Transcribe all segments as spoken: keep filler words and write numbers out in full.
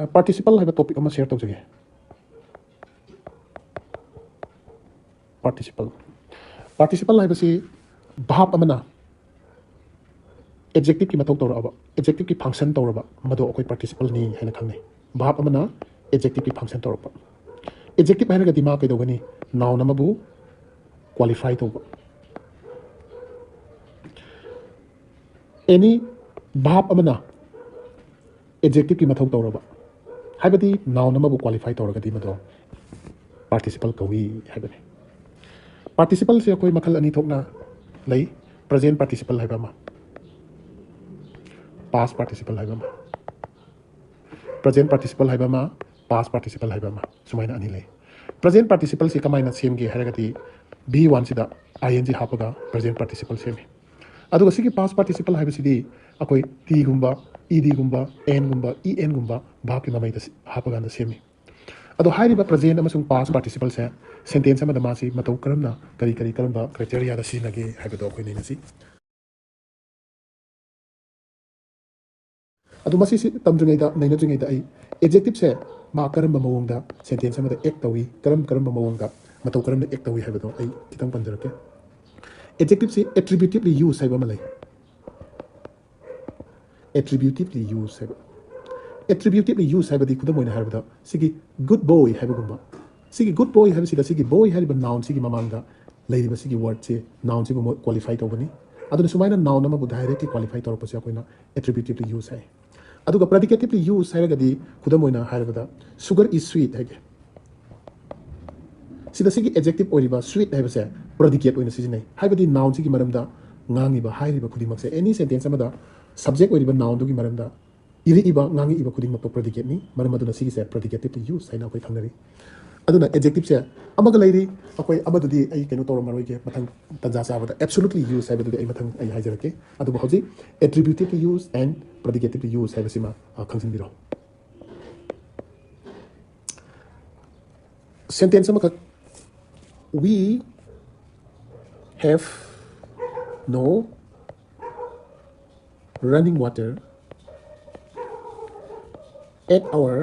ꯄꯥꯔꯇꯤꯁꯤꯄꯜ ꯍꯥꯏꯕ ꯇꯣꯄꯤꯛ ꯑꯃ ꯁꯤꯌꯔ ꯇꯧꯖꯒꯦ꯫ ꯄꯥꯔꯇꯤꯁꯤꯄꯜ ꯄꯥꯔꯇꯤꯁꯤꯄꯜ ꯍꯥꯏꯕꯁꯤ ꯚꯥꯔꯕ ꯑꯃꯅ ꯑꯦꯗꯖꯦꯛꯇꯤꯚꯀꯤ ꯃꯊꯧ ꯇꯧꯔꯛꯑꯕ, ꯑꯦꯗꯖꯦꯛꯇꯤꯚꯀꯤ ꯐꯪꯁꯟ ꯇꯧꯔꯕ, ꯃꯗꯣ ꯑꯩꯈꯣꯏ ꯄꯥꯔꯇꯤꯁꯤꯄꯜꯅꯤ ꯍꯥꯏꯅ ꯈꯪꯅꯩ꯫ ꯚꯥꯔꯕ ꯑꯃꯅ ꯑꯦꯗꯖꯦꯛꯇꯤꯚꯀꯤ ꯐꯪꯁꯟ ꯇꯧꯔꯛꯄ꯫ ꯑꯦꯗꯖꯦꯛꯇꯤꯚ ꯍꯥꯏꯔꯒꯗꯤ ꯃꯥ ꯀꯩꯗꯧꯒꯅꯤ? ꯅꯥꯎꯟ ꯑꯃꯕꯨ ꯀ꯭ꯋꯥꯂꯤꯐꯥꯏ ꯇꯧꯕ꯫ ꯑꯦꯅꯤ ꯚꯥꯔꯕ ꯑꯃꯅ ꯑꯦꯗꯖꯦꯛꯇꯤꯚꯀꯤ ꯃꯊꯧ ꯇꯧꯔꯕ, ꯍꯥꯏꯕꯗꯤ ꯅꯥꯎꯟ ꯑꯃꯕꯨ ꯀ꯭ꯋꯥꯂꯤꯐꯥꯏ ꯇꯧꯔꯒꯗꯤ ꯃꯗꯣ ꯄꯥꯔꯇꯤꯁꯤꯄꯜ ꯀꯧꯏ ꯍꯥꯏꯕꯅꯤ꯫ ꯄꯥꯔꯇꯤꯁꯤꯄꯜꯁꯦ ꯑꯩꯈꯣꯏ ꯃꯈꯜ ꯑꯅꯤ ꯊꯣꯛꯅ ꯂꯩ꯫ ꯄ꯭ꯔꯖꯦꯟ ꯄꯥꯔꯇꯤꯁꯤꯄꯜ ꯍꯥꯏꯕ ꯑꯃ, ꯄꯥꯁ ꯄꯥꯔꯇꯤꯁꯤꯄꯜ ꯍꯥꯏꯕ ꯑꯃ꯫ ꯄ꯭ꯔꯖꯦꯟ ꯄꯥꯔꯇꯤꯁꯤꯄꯜ ꯍꯥꯏꯕ ꯑꯃ, ꯄꯥꯁ ꯄꯥꯔꯇꯤꯁꯤꯄꯜ ꯍꯥꯏꯕ ꯑꯃ, ꯁꯨꯃꯥꯏꯅ ꯑꯅꯤ ꯂꯩ꯫ ꯄ꯭ꯔꯖꯦꯟ ꯄꯥꯔꯇꯤꯁꯤꯄꯜꯁꯤ ꯀꯃꯥꯏꯅ ꯁꯦꯝꯒꯦ ꯍꯥꯏꯔꯒꯗꯤ, ꯚꯤ ꯋꯥꯟꯁꯤꯗ ꯑꯥꯏ ꯑꯦꯟ ꯖꯤ ꯍꯥꯞꯄꯒ ꯄ꯭ꯔꯖꯦꯟ ꯄꯥꯔꯇꯤꯁꯤꯄꯜ ꯁꯦꯝꯃꯤ꯫ ꯑꯗꯨꯒ ꯁꯤꯒꯤ ꯄꯥꯁ ꯄꯥꯔꯇꯤꯁꯤꯄꯜ ꯍꯥꯏꯕꯁꯤꯗꯤ ꯑꯩꯈꯣꯏ ꯇꯤꯒꯨꯝꯕ, ꯏꯗꯤꯒꯨꯝꯕ, ꯑꯦꯟꯒꯨꯝꯕ, ꯏ ꯑꯦꯟꯒꯨꯝꯕ ꯚꯥꯔꯕꯀꯤ ꯃꯃꯩꯗ ꯁꯤ-, ꯍꯥꯞꯄꯀꯥꯟꯗ ꯁꯦꯝꯃꯤ꯫ ꯑꯗꯣ ꯍꯥꯏꯔꯤꯕ ꯄ꯭ꯔꯖꯦꯟ ꯑꯃꯁꯨꯡ ꯄꯥꯁ ꯄꯥꯔꯇꯤꯁꯤꯄꯜꯁꯦ ꯁꯦꯟꯇꯦꯟꯁ ꯑꯃꯗ ꯃꯥꯁꯤ ꯃꯇꯧ ꯀꯔꯝꯅ, ꯀꯔꯤ ꯀꯔꯤ, ꯀꯔꯝꯕ ꯀ꯭ꯔꯥꯏꯇꯦꯔꯤꯌꯥꯗ ꯁꯤꯖꯤꯟꯅꯒꯦ ꯍꯥꯏꯕꯗꯣ ꯑꯩꯈꯣꯏ ꯅꯩꯅꯁꯤ꯫ ꯑꯗꯨ ꯃꯁꯤꯁꯤ ꯇꯝꯗ꯭ꯔꯤꯉꯩꯗ, ꯅꯩꯅꯗ꯭ꯔꯤꯉꯩꯗ ꯑꯩ ꯑꯦꯗꯖꯦꯛꯇꯤꯚꯁꯦ ꯃꯥ ꯀꯔꯝꯕ ꯃꯑꯣꯡꯗ ꯁꯦꯟꯇꯦꯟꯁ ꯑꯃꯗ ꯑꯦꯛ ꯇꯧꯏ, ꯀꯔꯝ ꯀꯔꯝꯕ ꯃꯑꯣꯡꯗ, ꯃꯇꯧ ꯀꯔꯝꯅ ꯑꯦꯛ ꯇꯧꯏ ꯍꯥꯏꯕꯗꯣ ꯑꯩ ꯈꯤꯇꯪ ꯄꯟꯖꯔꯛꯀꯦ꯫ ꯑꯦꯗꯖꯦꯛꯇꯤꯚꯁꯤ ꯑꯦꯇ꯭ꯔꯤꯕ꯭ꯌꯨꯇꯤꯚꯂꯤ ꯌꯨꯁ ꯍꯥꯏꯕ ꯑꯃ ꯂꯩ꯫ ꯑꯦꯇ꯭ꯔꯤꯕ꯭ꯌꯨꯇꯤꯚꯂꯤ ꯌꯨꯁ ꯍꯥꯏꯕ, ꯑꯦꯇ꯭ꯔꯤꯕ꯭ꯌꯨꯇꯤꯚꯂꯤ ꯌꯨꯁ ꯍꯥꯏꯕꯗꯤ ꯈꯨꯗꯝ ꯑꯣꯏꯅ ꯍꯥꯏꯔꯕꯗ ꯁꯤꯒꯤ ꯒꯨꯗ ꯕꯣꯏ ꯍꯥꯏꯕꯒꯨꯝꯕ, ꯁꯤꯒꯤ ꯒꯨꯗ ꯕꯣꯏ ꯍꯥꯏꯕꯁꯤꯗ ꯁꯤꯒꯤ ꯕꯣꯏ ꯍꯥꯏꯔꯤꯕ ꯅꯥꯎꯟꯁꯤꯒꯤ ꯃꯃꯥꯡꯗ ꯂꯩꯔꯤꯕ ꯁꯤꯒꯤ ꯋꯥꯔꯗꯁꯦ, ꯅꯥꯎꯟꯁꯤꯕꯨ ꯃꯣꯏ ꯀ꯭ꯋꯥꯂꯤꯐꯥꯏ ꯇꯧꯒꯅꯤ꯫ ꯑꯗꯨꯅ ꯁꯨꯃꯥꯏꯅ ꯅꯥꯎꯟ ꯑꯃꯕꯨ ꯗꯥꯏꯔꯦꯛꯂꯤ ꯀ꯭ꯋꯥꯂꯤꯐꯥꯏ ꯇꯧꯔꯛꯄꯁꯦ ꯑꯩꯈꯣꯏꯅ ꯑꯦꯇ꯭ꯔꯤꯕ꯭ꯌꯨꯇꯤꯚꯂꯤ ꯌꯨꯁ ꯍꯥꯏ꯫ ꯑꯗꯨꯒ ꯄ꯭ꯔꯤꯗꯤꯀꯦꯇꯤꯚꯂꯤ ꯌꯨꯁ ꯍꯥꯏꯔꯒꯗꯤ ꯈꯨꯗꯝ ꯑꯣꯏꯅ ꯍꯥꯏꯔꯕꯗ sugar is sweet ꯍꯥꯏꯒꯦ꯫ ꯁꯤꯗ ꯁꯤꯒꯤ ꯑꯦꯗꯖꯦꯛꯇꯤꯚ ꯑꯣꯏꯔꯤꯕ ꯁ꯭ꯋꯤꯠ ꯍꯥꯏꯕꯁꯦ ꯄ꯭ꯔꯤꯗꯤꯀꯦꯠ ꯑꯣꯏꯅ ꯁꯤꯖꯤꯟꯅꯩ, ꯍꯥꯏꯕꯗꯤ ꯅꯥꯎꯟꯁꯤꯒꯤ ꯃꯔꯝꯗ ꯉꯥꯡꯉꯤꯕ, ꯍꯥꯏꯔꯤꯕ ꯈꯨꯗꯤꯡꯃꯛꯁꯦ, ꯑꯦꯅꯤ ꯁꯦꯟꯇꯦꯟꯁ ꯑꯃꯗ ꯁꯕꯖꯦꯛ ꯑꯣꯏꯔꯤꯕ ꯅꯥꯎꯟꯗꯨꯒꯤ ꯃꯔꯝꯗ ꯏꯔꯛꯏꯕ, ꯉꯥꯡꯉꯛꯏꯕ ꯈꯨꯗꯤꯡꯃꯛꯇꯣ ꯄ꯭ꯔꯤꯗꯤꯀꯦꯠꯅꯤ꯫ ꯃꯔꯝ ꯑꯗꯨꯅ ꯁꯤꯒꯤꯁꯦ ꯄ꯭ꯔꯤꯗꯤꯀꯦꯇꯤꯚꯂꯤ ꯌꯨꯁ ꯍꯥꯏꯅ ꯑꯩꯈꯣꯏ ꯈꯪꯅꯔꯤ꯫ ꯑꯗꯨꯅ ꯑꯦꯗꯖꯦꯛꯇꯤꯚꯁꯦ ꯑꯃꯒ ꯂꯩꯔꯤ, ꯑꯩꯈꯣꯏ ꯑꯃꯗꯨꯗꯤ ꯑꯩ ꯀꯩꯅꯣ ꯇꯧꯔꯝꯃꯔꯣꯏꯒꯦ, ꯃꯊꯪ ꯇꯟꯖꯥ ꯆꯥꯕꯗ꯫ ꯑꯦꯕꯁꯣꯂꯨꯠꯂꯤ ꯌꯨꯁ ꯍꯥꯏꯕꯗꯨꯗꯤ ꯑꯩ ꯃꯊꯪ ꯑꯩ ꯍꯥꯏꯖꯔꯛꯀꯦ꯫ ꯑꯗꯨꯕꯨ ꯍꯧꯖꯤꯛ ꯑꯦꯇ꯭ꯔꯤꯕ꯭ꯌꯨꯇꯤꯚꯂꯤ ꯌꯨꯁ ꯑꯦꯟ ꯄ꯭ꯔꯤꯗꯤꯀꯦꯇꯤꯚꯂꯤ ꯌꯨꯁ ꯍꯥꯏꯕꯁꯤꯃ, ꯑ, ꯈꯪꯖꯤꯟꯕꯤꯔꯣ꯫ ꯁꯦꯟꯇꯦꯟꯁ ꯑꯃꯈꯛ, "We have no running water at our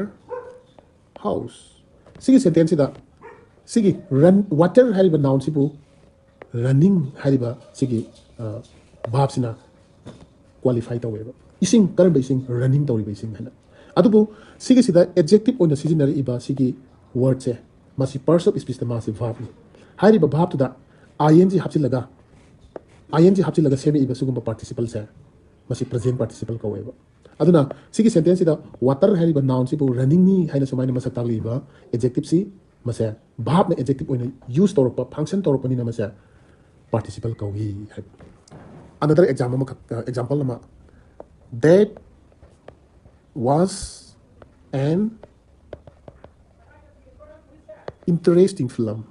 house꯫ ꯁꯤꯒꯤ ꯁꯦꯟꯇꯦꯟꯁꯁꯤꯗ ꯁꯤꯒꯤ ꯔꯟ ꯋꯥꯇꯔ ꯍꯥꯏꯔꯤꯕ ꯅꯥꯎꯟꯁꯤꯕꯨ ꯔꯟꯅꯤꯡ ꯍꯥꯏꯔꯤꯕ ꯁꯤꯒꯤ ꯚꯥꯞꯁꯤꯅ ꯀ꯭ꯋꯥꯂꯤꯐꯥꯏ ꯇꯧꯋꯦꯕ꯫ ꯏꯁꯤꯡ, ꯀꯔꯝꯕ ꯏꯁꯤꯡ? ꯔꯟꯅꯤꯡ ꯇꯧꯔꯤꯕ ꯏꯁꯤꯡ ꯍꯥꯏꯅ꯫ ꯑꯗꯨꯕꯨ ꯁꯤꯒꯤꯁꯤꯗ ꯑꯦꯗꯖꯦꯛꯇꯤꯞ ꯑꯣꯏꯅ ꯁꯤꯖꯤꯟꯅꯔꯛꯏꯕ ꯁꯤꯒꯤ ꯋꯥꯔꯗꯁꯦ, ꯃꯁꯤ ꯄꯥꯔꯠꯁ ꯑꯣꯐ ꯁ꯭ꯄꯤꯁꯇ ꯃꯥꯁꯤ ꯚꯥꯞꯅꯤ꯫ ꯍꯥꯏꯔꯤꯕ ꯚꯥꯞꯇꯨꯗ ꯑꯥꯏ ꯑꯦꯟ ꯖꯤ ꯍꯥꯞꯆꯤꯜꯂꯒ, ꯑꯥꯏ ꯑꯦꯟ ꯖꯤ ꯍꯥꯞꯆꯤꯜꯂꯒ ꯁꯦꯝꯃꯛꯏꯕ ꯁꯤꯒꯨꯝꯕ ꯄꯥꯔꯇꯤꯁꯤꯄꯜꯁꯦ, ꯃꯁꯤ ꯄ꯭ꯔꯖꯦꯟ ꯄꯥꯔꯇꯤꯁꯤꯄꯜ ꯀꯧꯋꯦꯕ꯫ ꯑꯗꯨꯅ ꯁꯤꯒꯤ ꯁꯦꯟꯇꯦꯟꯁꯁꯤꯗ ꯋꯥꯇꯔ ꯍꯥꯏꯔꯤꯕ ꯅꯥꯎꯟꯁꯤꯕꯨ ꯔꯟꯅꯤꯡꯅꯤ ꯍꯥꯏꯅ ꯁꯨꯃꯥꯏꯅ ꯃꯁꯛ ꯇꯥꯛꯂꯛꯏꯕ ꯑꯦꯗꯖꯦꯛꯇꯤꯞꯁꯤ, ꯃꯁꯦ ꯚꯥꯞꯅ ꯑꯦꯗꯖꯦꯛꯇꯤꯞ ꯑꯣꯏꯅ ꯌꯨꯁ ꯇꯧꯔꯛꯄ, ꯐꯪꯁꯟ ꯇꯧꯔꯛꯄꯅꯤꯅ ꯃꯁꯦ ꯄꯥꯔꯇꯤꯁꯤꯄꯜ ꯀꯧꯏ ꯍꯥꯏꯕ꯫ ꯑꯅꯗꯔ ꯑꯦꯛꯖꯥꯝ ꯑꯃꯈꯛ, ꯑꯦꯛꯖꯥꯝꯄꯜ ꯑꯃ, that was an interesting film꯫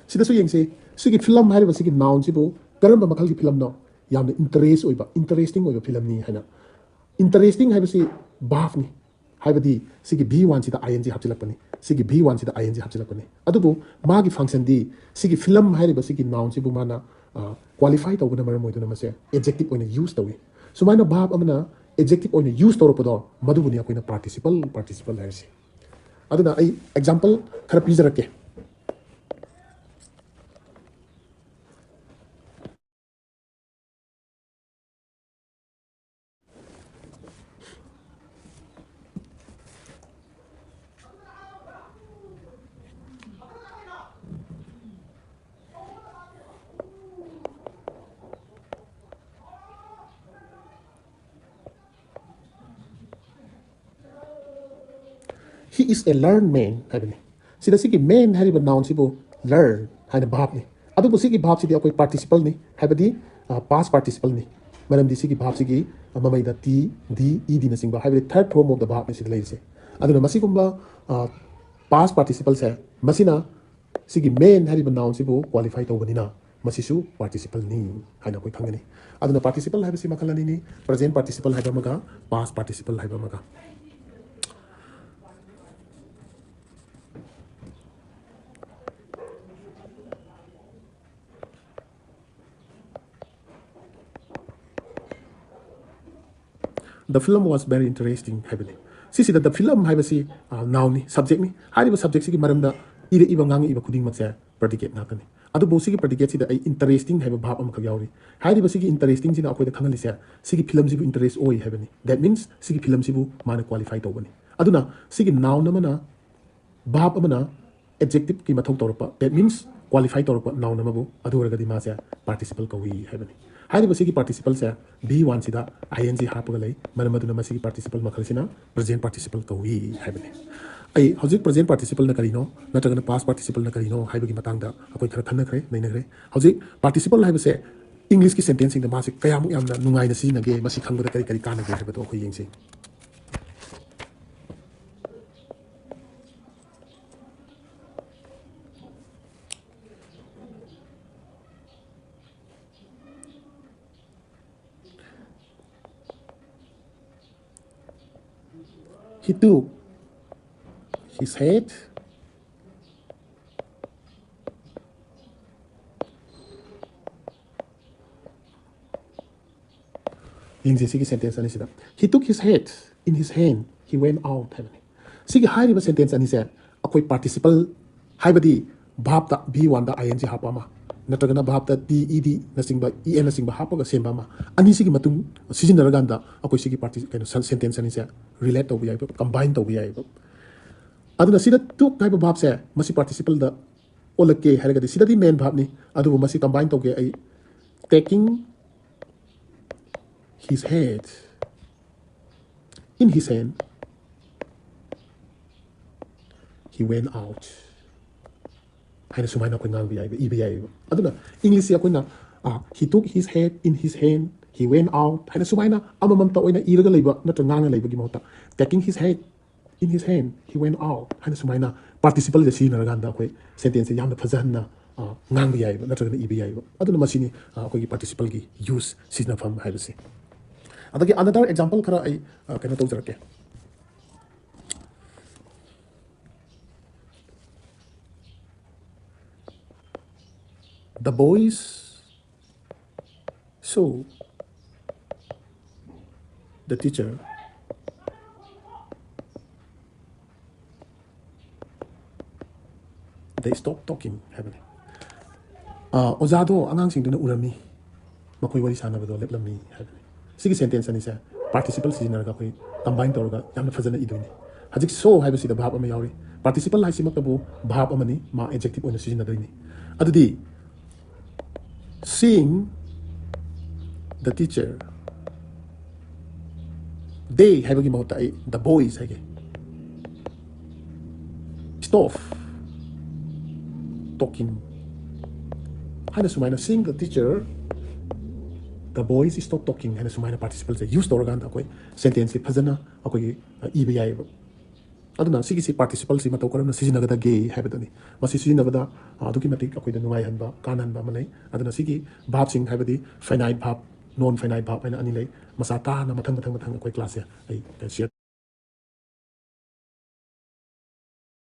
ꯁꯤꯗꯁꯨ ꯌꯦꯡꯁꯤ, ꯁꯤꯒꯤ ꯐꯤꯂꯝ ꯍꯥꯏꯔꯤꯕ ꯁꯤꯒꯤ ꯅꯥꯎꯟꯁꯤꯕꯨ ꯀꯔꯝꯕ ꯃꯈꯜꯒꯤ ꯐꯤꯂꯝꯅꯣ? ꯌꯥꯝꯅ ꯏꯟꯇꯔꯦꯁ ꯑꯣꯏꯕ, ꯏꯟꯇꯔꯦꯁꯇꯤꯡ ꯑꯣꯏꯕ ꯐꯤꯂꯝꯅꯤ ꯍꯥꯏꯅ꯫ ꯏꯟꯇꯔꯦꯁꯇꯤꯡ ꯍꯥꯏꯕꯁꯤ ꯚꯥꯞꯅꯤ, ꯍꯥꯏꯕꯗꯤ ꯁꯤꯒꯤ ꯚꯤ ꯋꯥꯟꯁꯤꯗ ꯑꯥꯏ ꯑꯦꯟ ꯖꯤ ꯍꯥꯞꯆꯤꯜꯂꯛꯄꯅꯤ, ꯁꯤꯒꯤ ꯚꯤ ꯋꯥꯟꯁꯤꯗ ꯑꯥꯏ ꯑꯦꯟ ꯖꯤ ꯍꯥꯞꯆꯤꯜꯂꯛꯄꯅꯤ꯫ ꯑꯗꯨꯕꯨ ꯃꯥꯒꯤ ꯐꯪꯁꯟꯗꯤ ꯁꯤꯒꯤ ꯐꯤꯂꯝ ꯍꯥꯏꯔꯤꯕ ꯁꯤꯒꯤ ꯅꯥꯎꯟꯁꯤꯕꯨ ꯃꯥꯅ ꯀ꯭ꯋꯥꯂꯤꯐꯥꯏ ꯇꯧꯕꯅ ꯃꯔꯝ ꯑꯣꯏꯗꯨꯅ ꯃꯁꯦ ꯑꯦꯗꯖꯦꯛꯇꯤꯞ ꯑꯣꯏꯅ ꯌꯨꯁ ꯇꯧꯏ꯫ ꯁꯨꯃꯥꯏꯅ ꯚꯥꯞ ꯑꯃꯅ ꯑꯦꯗꯖꯦꯛꯇꯤꯞ ꯑꯣꯏꯅ ꯌꯨꯁ ꯇꯧꯔꯛꯄꯗꯣ, ꯃꯗꯨꯕꯨꯅꯤ ꯑꯩꯈꯣꯏꯅ ꯄꯥꯔꯇꯤꯁꯤꯄꯜ, ꯄꯥꯔꯇꯤꯁꯤꯄꯜ ꯍꯥꯏꯔꯤꯁꯤ꯫ ꯑꯗꯨꯅ ꯑꯩ ꯑꯦꯛꯖꯥꯝꯄꯜ ꯈꯔ ꯄꯤꯖꯔꯛꯀꯦ꯫ He is a learned man ꯍꯥꯏꯕꯅꯤ꯫ ꯁꯤꯗ ꯁꯤꯒꯤ ꯃꯦꯟ ꯍꯥꯏꯔꯤꯕ ꯅꯥꯎꯟꯁꯤꯕꯨ ꯂꯔꯟ ꯍꯥꯏꯅ ꯚꯥꯞꯅꯤ꯫ ꯑꯗꯨꯕꯨ ꯁꯤꯒꯤ ꯚꯥꯞꯁꯤꯗꯤ ꯑꯩꯈꯣꯏ ꯄꯥꯔꯇꯤꯁꯤꯄꯜꯅꯤ, ꯍꯥꯏꯕꯗꯤ ꯄꯥꯁ ꯄꯥꯔꯇꯤꯁꯤꯄꯜꯅꯤ꯫ ꯃꯔꯝꯗꯤ ꯁꯤꯒꯤ ꯚꯥꯞꯁꯤꯒꯤ ꯃꯃꯩꯗ ꯇꯤ, ꯗꯤ, ꯏ ꯗꯤꯅꯆꯤꯡꯕ, ꯍꯥꯏꯕꯗꯤ ꯊꯥꯔꯠ ꯐꯣꯔꯝ ꯑꯣꯐ ꯗ ꯚꯥꯞꯅꯤ ꯁꯤꯗ ꯂꯩꯔꯤꯁꯦ꯫ ꯑꯗꯨꯅ ꯃꯁꯤꯒꯨꯝꯕ ꯄꯥꯁ ꯄꯥꯔꯇꯤꯁꯤꯄꯜꯁꯦ, ꯃꯁꯤꯅ ꯁꯤꯒꯤ ꯃꯦꯟ ꯍꯥꯏꯔꯤꯕ ꯅꯥꯎꯟꯁꯤꯕꯨ ꯀ꯭ꯋꯥꯂꯤꯐꯥꯏ ꯇꯧꯕꯅꯤꯅ ꯃꯁꯤꯁꯨ ꯄꯥꯔꯇꯤꯁꯤꯄꯜꯅꯤ ꯍꯥꯏꯅ ꯑꯩꯈꯣꯏ ꯈꯪꯒꯅꯤ꯫ ꯑꯗꯨꯅ ꯄꯥꯔꯇꯤꯁꯤꯄꯜ ꯍꯥꯏꯕꯁꯤ ꯃꯈꯜ ꯑꯅꯤꯅꯤ, ꯄ꯭ꯔꯖꯦꯟ ꯄꯥꯔꯇꯤꯁꯤꯄꯜ ꯍꯥꯏꯕ ꯑꯃꯒ ꯄꯥꯁ ꯄꯥꯔꯇꯤꯁꯤꯄꯜ ꯍꯥꯏꯕ ꯑꯃꯒ꯫ The film was very interesting ꯍꯥꯏꯕꯅꯤ꯫ ꯁꯤꯁꯤꯗ the film ꯍꯥꯏꯕꯁꯤ ꯅꯥꯎꯟꯅꯤ, ꯁꯕꯖꯦꯛꯅꯤ꯫ ꯍꯥꯏꯔꯤꯕ ꯁꯕꯖꯦꯛꯁꯤꯒꯤ ꯃꯔꯝꯗ ꯏꯔꯛꯏꯕ ꯉꯥꯡꯉꯛꯏꯕ ꯈꯨꯗꯤꯡꯃꯛꯁꯦ ꯄ꯭ꯔꯗꯤꯀꯦꯠ ꯉꯥꯛꯇꯅꯤ꯫ ꯑꯗꯨꯕꯨ ꯁꯤꯒꯤ ꯄ꯭ꯔꯗꯤꯀꯦꯠꯁꯤꯗ ꯑꯩ ꯏꯟꯇꯔꯦꯁꯇꯤꯡ ꯍꯥꯏꯕ ꯚꯥꯔꯕ ꯑꯃꯈꯛ ꯌꯥꯎꯔꯤ꯫ ꯍꯥꯏꯔꯤꯕ ꯁꯤꯒꯤ ꯏꯟꯇꯔꯦꯁꯇꯤꯡꯁꯤꯅ ꯑꯩꯈꯣꯏꯗ ꯈꯪꯍꯜꯂꯤꯁꯦ ꯁꯤꯒꯤ ꯐꯤꯂꯝꯁꯤꯕꯨ ꯏꯟꯇꯔꯦꯁ ꯑꯣꯏ ꯍꯥꯏꯕꯅꯤ꯫ That means ꯁꯤꯒꯤ ꯐꯤꯂꯝꯁꯤꯕꯨ ꯃꯥꯅ ꯀ꯭ꯋꯥꯂꯤꯐꯥꯏ ꯇꯧꯕꯅꯤ꯫ ꯑꯗꯨꯅ ꯁꯤꯒꯤ ꯅꯥꯎꯟ ꯑꯃꯅ, ꯚꯥꯔꯕ ꯑꯃꯅ ꯑꯦꯗꯖꯦꯛꯇꯤꯚꯀꯤ ꯃꯊꯧ ꯇꯧꯔꯛꯄ, that means ꯀ꯭ꯋꯥꯂꯤꯐꯥꯏ ꯇꯧꯔꯛꯄ ꯅꯥꯎꯟ ꯑꯃꯕꯨ, ꯑꯗꯨ ꯑꯣꯏꯔꯒꯗꯤ ꯃꯥꯁꯦ ꯄꯥꯔꯇꯤꯁꯤꯄꯜ ꯀꯧꯏ ꯍꯥꯏꯕꯅꯤ꯫ ꯍꯥꯏꯔꯤꯕ ꯁꯤꯒꯤ ꯄꯥꯔꯇꯤꯁꯤꯄꯜꯁꯦ ꯚꯤ ꯋꯥꯟꯁꯤꯗ ꯑꯥꯏ ꯑꯦꯟ ꯖꯤ ꯍꯥꯞꯄꯒ ꯂꯩ꯫ ꯃꯔꯝ ꯑꯗꯨꯅ ꯃꯁꯤꯒꯤ ꯄꯥꯔꯇꯤꯁꯤꯄꯜ ꯃꯈꯜꯁꯤꯅ ꯄ꯭ꯔꯖꯦꯟ ꯄꯥꯔꯇꯤꯁꯤꯄꯜ ꯀꯧꯏ ꯍꯥꯏꯕꯅꯤ꯫ ꯑꯩ ꯍꯧꯖꯤꯛ ꯄ꯭ꯔꯖꯦꯟ ꯄꯥꯔꯇꯤꯁꯤꯄꯜꯅ ꯀꯔꯤꯅꯣ ꯅꯠꯇ꯭ꯔꯒꯅ ꯄꯥꯁ ꯄꯥꯔꯇꯤꯁꯤꯄꯜꯅ ꯀꯔꯤꯅꯣ ꯍꯥꯏꯕꯒꯤ ꯃꯇꯥꯡꯗ ꯑꯩꯈꯣꯏ ꯈꯔ ꯈꯟꯅꯈ꯭ꯔꯦ, ꯅꯩꯅꯈ꯭ꯔꯦ꯫ ꯍꯧꯖꯤꯛ ꯄꯥꯔꯇꯤꯁꯤꯄꯜ ꯍꯥꯏꯕꯁꯦ ꯏꯪꯂꯤꯁꯀꯤ ꯁꯦꯟꯇꯦꯟꯁꯁꯤꯡꯗ ꯃꯥꯁꯦ ꯀꯌꯥꯃꯨꯛ ꯌꯥꯝꯅ ꯅꯨꯡꯉꯥꯏꯅ ꯁꯤꯖꯤꯟꯅꯒꯦ, ꯃꯁꯤ ꯈꯪꯕꯗ ꯀꯔꯤ ꯀꯔꯤ ꯀꯥꯟꯅꯒꯦ ꯍꯥꯏꯕꯗꯣ ꯑꯩꯈꯣꯏ ꯌꯦꯡꯁꯤ꯫ He took his hat. ꯌꯦꯡꯁꯦ ꯁꯤꯒꯤ ꯁꯦꯟꯇꯦꯟꯁ ꯑꯅꯤꯁꯤꯗ꯫ He took his hat in his hand, he went out ꯍꯥꯏꯕꯅꯤ꯫ ꯁꯤꯒꯤ ꯍꯥꯏꯔꯤꯕ ꯁꯦꯟꯇꯦꯟꯁ ꯑꯅꯤꯁꯦ ꯑꯩꯈꯣꯏ ꯄꯥꯔꯇꯤꯁꯤꯄꯜ, ꯍꯥꯏꯕꯗꯤ ꯚꯥꯔꯕꯇ ꯚꯤ ꯋꯥꯟꯗ ꯑꯥꯏ ꯑꯦꯟ ꯖꯤ ꯍꯥꯞꯄ ꯑꯃ, ꯅꯠꯇ꯭ꯔꯒꯅ ꯚꯥꯔꯕꯇ ꯗꯤ, ꯏ ꯗꯤ ꯅꯆꯤꯡꯕ, ꯏ ꯑꯦꯟꯅꯆꯤꯡꯕ ꯍꯥꯞꯄꯒ ꯁꯦꯝꯕ ꯑꯃ, ꯑꯅꯤꯁꯤꯒꯤ ꯃꯇꯨꯡ ꯁꯤꯖꯤꯟꯅꯔꯀꯥꯟꯗ ꯑꯩꯈꯣꯏ ꯁꯤꯒꯤ ꯄꯥꯔꯇꯤ, ꯀꯩꯅꯣ, ꯁꯦꯟꯇꯦꯟꯁ ꯑꯅꯤꯁꯦ ꯔꯤꯂꯦꯠ ꯇꯧꯕ ꯌꯥꯏꯕ, ꯀꯝꯕꯥꯏꯟ ꯇꯧꯕ ꯌꯥꯏꯕ꯫ ꯑꯗꯨꯅ ꯁꯤꯗ ꯇꯨꯛ ꯍꯥꯏꯕ ꯚꯥꯔꯕꯁꯦ ꯃꯁꯤ ꯄꯥꯔꯇꯤꯁꯤꯄꯜꯗ ꯑꯣꯜꯂꯛꯀꯦ ꯍꯥꯏꯔꯒꯗꯤ ꯁꯤꯗꯗꯤ ꯃꯦꯟ ꯚꯥꯔꯕꯅꯤ, ꯑꯗꯨꯕꯨ ꯃꯁꯤ ꯀꯝꯕꯥꯏꯟ ꯇꯧꯒꯦ ꯑꯩ꯫ Taking his hat in his hand, he went out ꯍꯥꯏꯅ ꯁꯨꯃꯥꯏꯅ ꯑꯩꯈꯣꯏ ꯉꯥꯡꯕ ꯌꯥꯏꯕ, ꯏꯕ ꯌꯥꯏꯕ꯫ ꯑꯗꯨꯅ ꯏꯪꯂꯤꯁꯁꯤ ꯑꯩꯈꯣꯏꯅ, "He took his hat in his hand, he went out" ꯍꯥꯏꯅ ꯁꯨꯃꯥꯏꯅ ꯑꯃꯃꯝꯇ ꯑꯣꯏꯅ ꯏꯔꯒ ꯂꯩꯕ ꯅꯠꯇ꯭ꯔꯒ ꯉꯥꯡꯉ ꯂꯩꯕꯒꯤ ꯃꯍꯨꯠꯇ, "Taking his hat in his hand, he went out" ꯍꯥꯏꯅ ꯁꯨꯃꯥꯏꯅ ꯄꯥꯔꯇꯤꯁꯤꯄꯜꯁꯦ ꯁꯤꯖꯤꯟꯅꯔꯀꯥꯟꯗ ꯑꯩꯈꯣꯏ ꯁꯦꯟꯇꯦꯟꯁꯁꯦ ꯌꯥꯝꯅ ꯐꯖꯍꯟꯅ, ꯑ, ꯉꯥꯡꯕ ꯌꯥꯏꯕ ꯅꯠꯇ꯭ꯔꯒꯅ ꯏꯕ ꯌꯥꯏꯕ꯫ ꯑꯗꯨꯅ ꯃꯁꯤꯅꯤ, ꯑ, ꯑꯩꯈꯣꯏꯒꯤ ꯄꯥꯔꯇꯤꯁꯤꯄꯜꯒꯤ ꯌꯨꯁ, ꯁꯤꯖꯤꯟꯅꯐꯝ ꯍꯥꯏꯕꯁꯦ꯫ ꯑꯗꯒꯤ another example ꯈꯔ ꯑꯩ, ꯑ, ꯀꯩꯅꯣ ꯇꯧꯖꯔꯛꯀꯦ꯫ The boys saw the teacher They stopped talking ꯍꯥꯏꯕꯅꯤ꯫ ꯑꯣꯖꯥꯗꯣ ꯑꯉꯥꯡꯁꯤꯡꯗꯨꯅ ꯎꯔꯝꯃꯤ, ꯃꯈꯣꯏ ꯋꯥꯔꯤ ꯁꯥꯟꯅꯕꯗꯣ ꯂꯦꯞꯂꯝꯃꯤ ꯍꯥꯏꯕꯅꯤ꯫ ꯁꯤꯒꯤ ꯁꯦꯟꯇꯦꯟꯁ ꯑꯅꯤꯁꯦ ꯄꯥꯔꯇꯤꯁꯤꯄꯜ ꯁꯤꯖꯤꯟꯅꯔꯒ ꯑꯩꯈꯣꯏ ꯀꯝꯕꯥꯏꯟ ꯇꯧꯔꯒ ꯌꯥꯝꯅ ꯐꯖꯅ ꯏꯗꯣꯏꯅꯤ꯫ ꯍꯧꯖꯤꯛ ꯁꯣ ꯍꯥꯏꯕꯁꯤꯗ ꯚꯥꯔꯕ ꯑꯃ ꯌꯥꯎꯔꯤ꯫ ꯄꯥꯔꯇꯤꯁꯤꯄꯜ ꯍꯥꯏꯁꯤꯃꯛꯇꯕꯨ ꯚꯥꯔꯕ ꯑꯃꯅꯤ, ꯃꯥ ꯑꯦꯗꯖꯦꯛꯇꯤꯚ ꯑꯣꯏꯅ ꯁꯤꯖꯤꯟꯅꯗꯣꯏꯅꯤ꯫ ꯑꯗꯨꯗꯤ seeing the teacher, they ꯍꯥꯏꯕꯒꯤ ꯃꯍꯨꯠꯇ ꯑꯩ the boys ꯍꯥꯏꯒꯦ꯫ Stop talking ꯍꯥꯏꯅ ꯁꯨꯃꯥꯏꯅ, seeing the teacher, the boys stop talking ꯍꯥꯏꯅ ꯁꯨꯃꯥꯏꯅ ꯄꯥꯔꯇꯤꯁꯤꯄꯜꯁꯦ ꯌꯨꯁ ꯇꯧꯔꯀꯥꯟꯗ ꯑꯩꯈꯣꯏ ꯁꯦꯟꯇꯦꯟꯁꯁꯦ ꯐꯖꯅ ꯑꯩꯈꯣꯏꯒꯤ ꯏꯕ ꯌꯥꯏꯑꯕ꯫ ꯑꯗꯨꯅ ꯁꯤꯒꯤꯁꯤ ꯄꯥꯔꯇꯤꯁꯤꯄꯜꯁꯤ ꯃꯇꯧ ꯀꯔꯝꯅ ꯁꯤꯖꯤꯟꯅꯒꯗꯒꯦ ꯍꯥꯏꯕꯗꯨꯅꯤ꯫ ꯃꯁꯤ ꯁꯤꯖꯤꯟꯅꯕꯗ ꯑꯗꯨꯛꯀꯤ ꯃꯇꯤꯛ ꯑꯩꯈꯣꯏꯗ ꯅꯨꯡꯉꯥꯏꯍꯟꯕ, ꯀꯥꯟꯅꯍꯟꯕ ꯑꯃ ꯂꯩ꯫ ꯑꯗꯨꯅ ꯁꯤꯒꯤ ꯚꯥꯔꯕꯁꯤꯡ ꯍꯥꯏꯕꯗꯤ ꯐꯥꯏꯅꯥꯏꯠ ꯚꯥꯔꯕ, ꯅꯣꯟ ꯐꯥꯏꯅꯥꯏꯠ ꯚꯥꯔꯕ ꯍꯥꯏꯅ ꯑꯅꯤ ꯂꯩ꯫ ꯃꯁꯥ ꯇꯥꯅ ꯃꯊꯪ ꯃꯊꯪ ꯃꯊꯪ ꯑꯩꯈꯣꯏ ꯀ꯭ꯂꯥꯁꯁꯦ ꯑꯩ ꯁꯤꯌꯔ